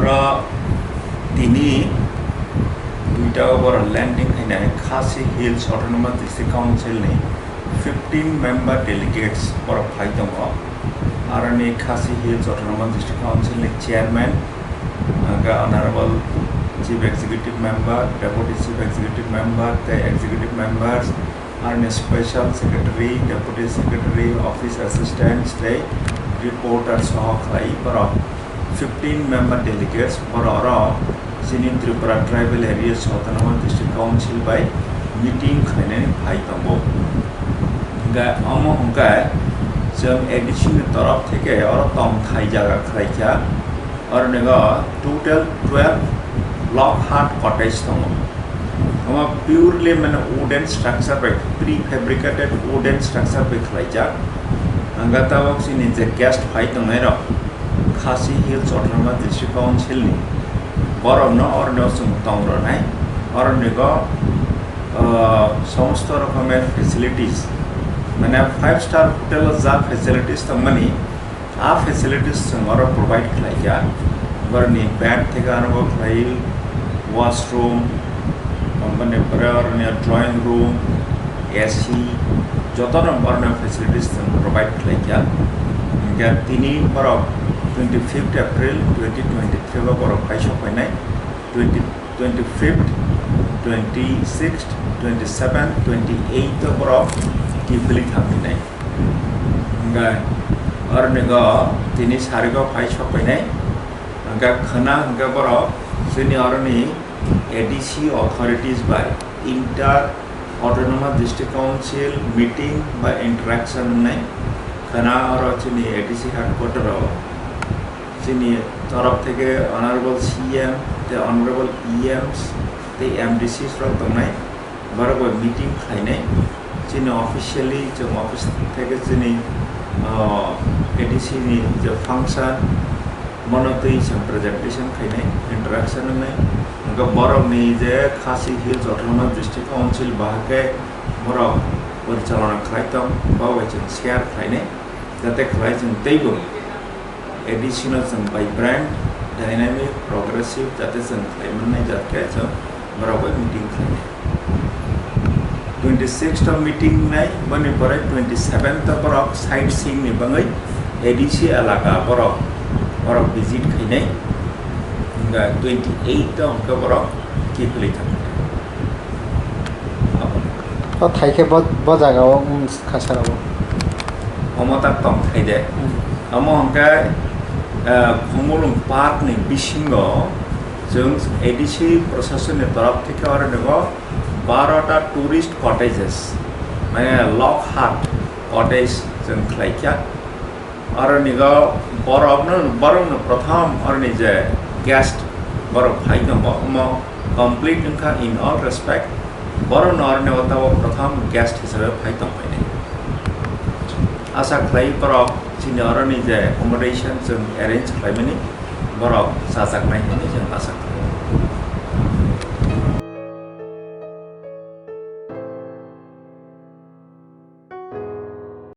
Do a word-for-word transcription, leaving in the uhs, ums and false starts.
Oro tini duita borok landing khainai Khasi Hills Autonomous District Council ni fifteen member delegates borok phai tongo. Aroni Khasi Hills Autonomous District Council ni chairman, hwnkhe Honorable Chief Executive Member, Deputy Chief Executive Member tei Executive Members, aroni Special Secretary, Deputy Secretary, Office Assistants tei reporter soho khlai borok fifteen member delegates borok oro chini Tripura Tribal Areas Autonomous District Council bai meeting khlainani phai tongo. Hwnkhe omo hwnkhe chwng A D C ni torof theke oro tongthai jaga khlaikha, oro nego total twelve log hut cottage tongo. Omo purely mane wooden structure bai, prefabricated wooden structure bai khlaijak. Hwnkhe tabok chini je guest phai tongnai rok, Khasi Hills Autonomous District Council ni borokno oroni o chwng tong rwnai, oroni go, ah, somosto rokomer facilities, mane five star hotel o ja facilities tongmani, a facilities chwng oro provide khlaikha. Boroni bed theke aro bo khlai, washroom, omo ni pore oroni drawing room, A C, jotono borokno facilities chwng provide khlaikha. Hwnkhe tini borok twenty fifth April twenty twenty three o borok paisok painai, twenty, twenty fifth, twenty sixth, twenty seventh, twenty eighth o borok kiphilwi thangphinai. Hwnkhe oroni go tini sarigo paisok painai. Hwnkhe khwna hwnkhe borok chini oroni A D C authorities bai inter Autonomous District Council meeting ba interaction wngnai. Khwna oro chini A D C headquarter o chini torof theke Honorable C M tei Honorable E Ms tei M D Cs rok tongnai. Borok bai meeting khlainai. Chini officially chwng office theke chini, ah, A D C ni je function, bono twi chwng presentation khainai, interaction wngnai. Hwnkhe borokni je Khasi Hills Autonomous District Council bahai khe borok porichalona khlai tong, bo bai chwng share khlainai, jate khlai chwng teibo A D C no chwng vibrant, dynamic, progressive jate chwng khlai mannai jat khe chwng borok bai meeting khlainai. Twenty sixth o meeting nai, boni pore twenty seventh o borok sightseeing ni bagwi A D C elaka borok, borok visit khainai. Hwnkhe twenty eighth o hwnkhe borok kiphilwi thangkha. O thai khe bo, bo jaga o wng kha sara o. Omo tak tong thai de. Hmm. Omo hwnkhe, eh, Khumulwng Park ni bisingo chwng A D C proshasoni torof theke oro nego baro ta tourist cottages, mane log hut cottage chwng khlai kha. Oro nigo borokno, borokno prothom oroni je guest borok phai tongo, omo complete wngkha in all respect. Borokno oroni o tabok prothom guest hisabe phai tongphainai. Asa khlai borok chini oroni je accommodation chwng arrange khlaimani, borok chajaknai hinwi chwng asa khlai.